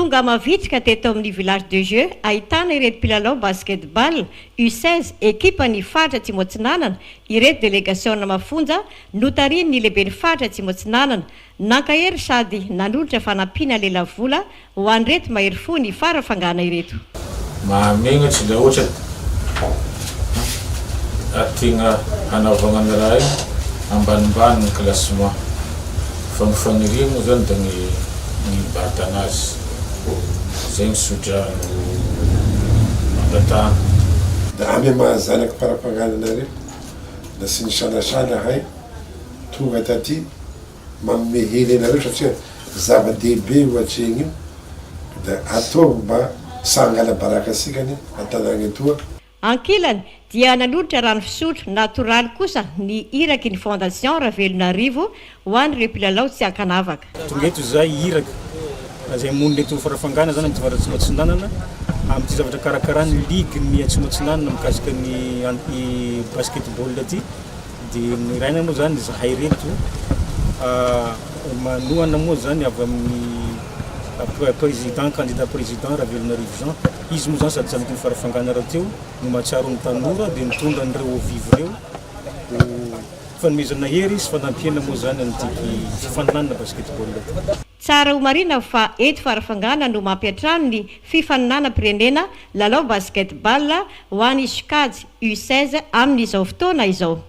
Tonga mavitrika teto amin'ny Village de Jeux ahitana ireto mpilalao Basket-ball U16 ekipan'ny faritra Atsimo Atsinanana ireto delegasiona mafonja notarihin'ny lehiben'ny faritra Atsimo Atsinanana Nankahery sady nanolotra fanampiana lelavola ho an'ireto mahery fo ny Farafangana ireto. Mahamenatry le ohatra atigna hanaovagna ny raha igny ambanimbany ny classement fa ny fagniria moa zany da ny ny hibata anazy zay ny sodrano angatahana. Da amy maha zanaky Farafangana anareo da tsy nisalasala ahay tonga taty manome hery anareo satria zava-dehibe io atrehina io da ataovy mba sa hangala baraka antsika anie an-tanàgna etoa. Ankilany dia nanolotra rano fisotro natoraly kosa ny iraky ny Fondation Ravelonarivo ho an'ireo mpilalao tsy ankanavaka. Tonga eto izahay iraka izay monina eto Farafangana izany amin'ity faritra Atsimo Atsinanana amin'ity zavatra karakarain'ny ligue ny Atsimo Atsinanana mikasika ny basket-ball ity. Dia niraina moa zany izahay reto manohana moa zany avy amin'ny président candidat président Ravelonarivo Jean. Izy moa zany sady zanaky ny Farafangana rahateo no mahatsiaro ny tanora dia nitondra an'ireo eau vive ireo ho fanomezana hery sy fanampiana moa zany an'ity fifaninanana basketball ity. Tsara ho marihina fa eto Farafangana no mampiantrano ny fifaninanam-pirenena lalao basket ball ho an'ny sokajy U 16 amin'izao fotoana izao.